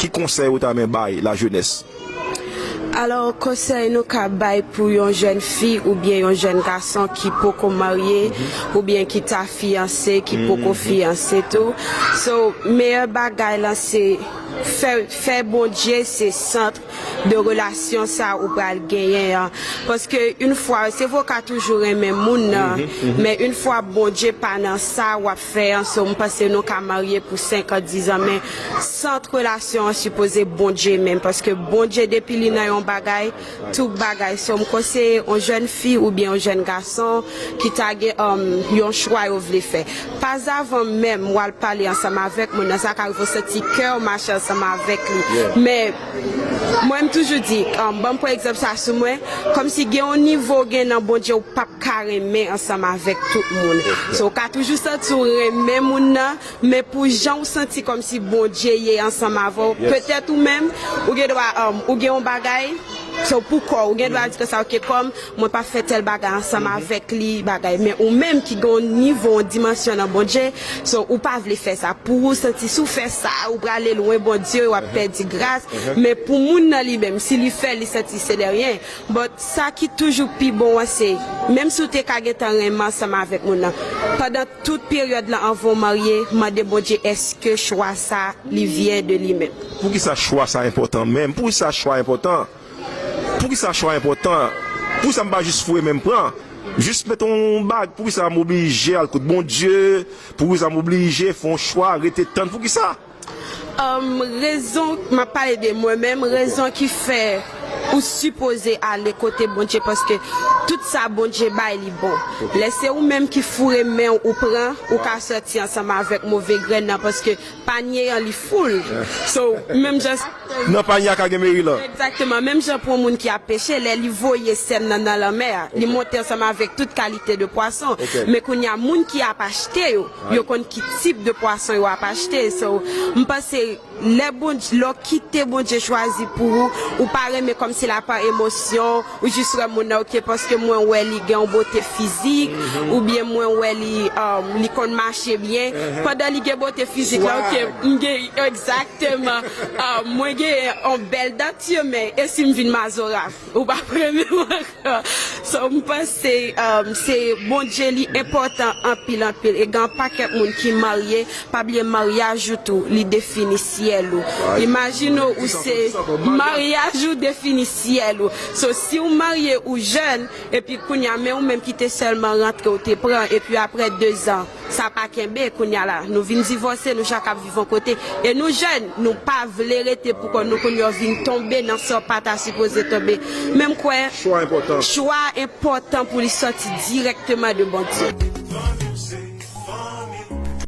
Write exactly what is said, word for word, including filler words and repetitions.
ki konsèy ou ta renmen bay lajenès? Alò, konsèy nou ka bay pou yon jèn fi oubyen yon jèn gason ki poko marye oubyen ki ta fiyanse, ki poko fiyanse tou. So, meyè bagay lan se fè, fè Bondye se sant de relasyon sa ou pral genyen an. Paske yon fwa, se vre w ka toujou renmen moun nan, men yon fwa Bondye pa nan sa w ap fè an, so m panse nou ka marye pou senk an, diz an, men sant relasyon an sipoze Bondye menm. Paske Bondye, depi li nan yon bagay, tout bagay. So, m konseye yon jèn fi oubyen yon jèn gason ki ta gen um, yon chwa yo vle fè. Pazavan menm w al pale ansanm avèk moun nan, sa ka rive w santi kè w mache ansanm avèk li. Men, mwen, m toujou di, um, ban m pran egzanp sa sou mwen, kòmsi gen yon nivo w gen nan Bondye, w p ap ka renmen ansanm avèk tout moun. So, w ka toujou santi w renmen moun nan, men pou jan w santi kòmsi Bondye ye ansanm avè w, petèt ou menm, ou gen dwa, um, ou gen yon bagay, so pou kò w, ou gen dwa di konsa, ok, kòm mwen pa fè tèl bagay ansanm avèk li, bagay. Men ou menm ki gen yon nivo, yon dimansyon nan Bondye, so ou pa vle fè sa. Pou ou santi si w fè sa, ou prale lwen Bondye, w ap pèdi gras. Men pou moun nan li menm, si li fè, li santi se de ryen. But sa ki toujou pi bon an, se, menm si w te ka gentan renmen ansanm avèk moun nan, pandan tout peryòd lan anvan w marye, mande Bondye èske chwa sa li vyen de li menm. Poukisa chwa sa enpòtan menm? Poukisa chwa enpòtan? Poukisa chwa enpòtan? Poukisa m pa jis foure men m pran? Jis mete yon bag, poukisa m oblije al kot Bondye? Poukisa m oblije fè yon chwa, rete tann? Poukisa? Um, rezon, m ap pale de mwen menm, rezon ki fè ou sipoze ale kote Bondye, paske tout sa Bondye bay li bon. Lè se ou menm ki foure men w, ou pran, ou ka sòti ansanm avèk move grenn nan, paske panye an li full. So, menm jan Nan panye a ka gen meri lan. Egzakteman. Menm jan pou yon moun ki ap peche, lè li voye sèn nan nan lanmè a, li monte ansanm avèk tout kalite de pwason. Men kounye a, moun ki ap achte yo, yo konn ki tip de pwason yo ap achte. So, m panse lè Bondye, lè w kite Bondye chwazi pou ou, ou pa renmen kòmsi la pa emosyon, ou jis wè moun nan, ok, paske mwen wè li gen yon bote fizik, oubyen mwen wè li, um, li konn mache byen. Pandan li gen bote fizik la, ok, m gen, egzakteman. Ah, mwen gen yon bèl danti, men e si m vin mazora? Ou pa renmen m ankò. So, m panse, um, se Bondye li enpòtan anpil, anpil. E gen yon pakèt moun ki marye, pa bliye maryaj ou tou, li defini syèl ou. Imajine w, ou se maryaj ou defini syèl ou. So, si w marye ou jèn, epi kounye a, men ou menm ki te sèlman rantre, ou te pran, epi apre de zan, sa pa kenbe, kounye a la, nou vin divòse, nou chak ap viv yon kote. E nou jèn, nou pa vle rete pou kò nou, kounye a w vin tonbe nan sa w pa ta sipoze tonbe. Men m kwè, chwa enpòtan pou li sòti dirèkteman de Bondye.